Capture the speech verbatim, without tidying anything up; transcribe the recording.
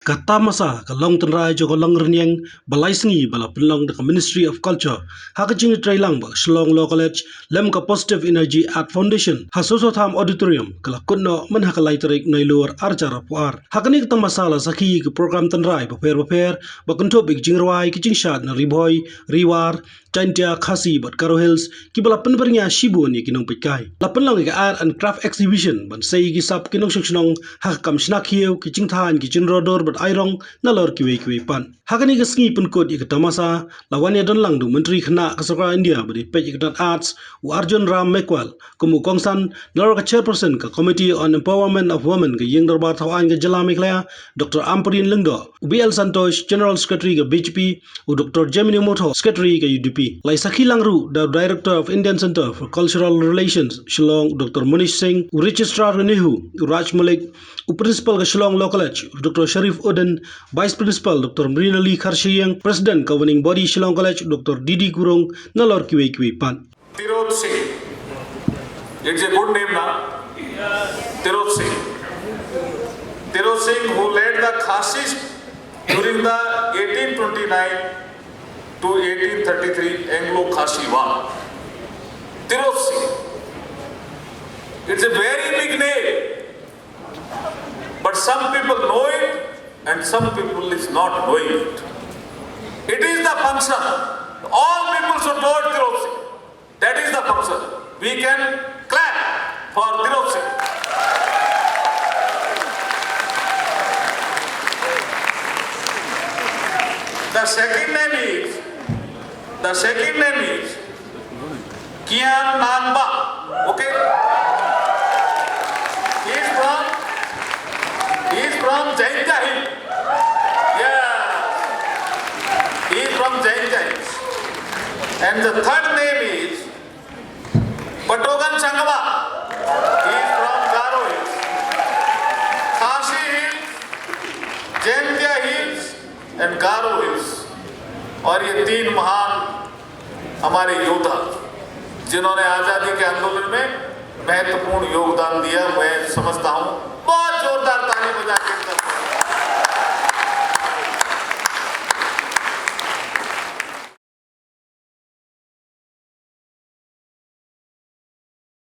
Ka tamasa ka long tynrai jong ka longrynïeng ba lai sngi ba la pynlong da ka Ministry of Culture ha ka jingïatreilang bad ka Shillong Law College lem ka Positive Energy Art Foundation ha Soso Tham Auditorium ka la kut noh myn ha ka lai tarik Nailur ar hajar arphew ar. Ha kane ka tamasa la sakhi ïa ki program tynrai bapher bapher ba kynthup ïa ki jingrwai, ki jingshad na Ri Bhoi, Ri War, Jaintia, Khasi bad Garo Hills kiba la pynbyrngia shibun ïa ki nongpeitkai. La pynlong ïa ka Art and Craft Exhibition ban sei ïa ki sap ki nongshong shnong ha ka kam shna khiew, ki jingthaw, ki jingdor bad airong nalor kiwei kiwei pat. Ha kane ka sngi pynkut ïa ka tamasa la wan ïadon lang da u Myntri Khynnah ka Sorkar India ba dei peit ïa ka tnat Arts, u Arjun Ram Meghwal, kum u kongsan nalor ka Chairperson ka Committee on Empowerment of Women ka Ïing Dorbar Thaw Aiñ ka Jylla Meghalaya, Doctor Ampareen Lyngdoh, u B L Santosh, General Secretary ka B J P, u Doctor Jemini Motho, Secretary ka U D P. La ïa sakhi lang ruh da u Director of Indian Centre for Cultural Relations, Shillong, Doctor Monish Singh, u Registrar ka NEHU, u Raj Malik, u Principal ka Shillong Law College, Doctor Sharif Uddin, Vice Principal, Doctor Mrinali Kharshiing, President Governing Body Shillong College, Doctor D D Gurung, nalor kiwei kiwei pat. Tirot Singh. It's a good name, na? Tirot Singh. Tirot Singh, who led the Khasis during the eighteen twenty-nine to eighteen thirty-three Anglo-Khasi War. Tirot Singh. It's a very big name. But some people know it and some people is not knowing it. It is the function. All people should know Tirot Singh. That is the function. We can clap for Tirot Singh. The second name is, the second name is Kian Nangba. Okay? He is from, he is from Jaintia Hills. Yes. He is from Jaintia Hills. And the third name is Patogan Changma. He is from Garo Hills. Khasi Hills, Jaintia Hills and Garo Hills. और ये तीन महान हमारे योद्धा जिन्होंने आजादी के आंदोलन में महत्वपूर्ण योगदान दिया, मैं समझता हूं बहुत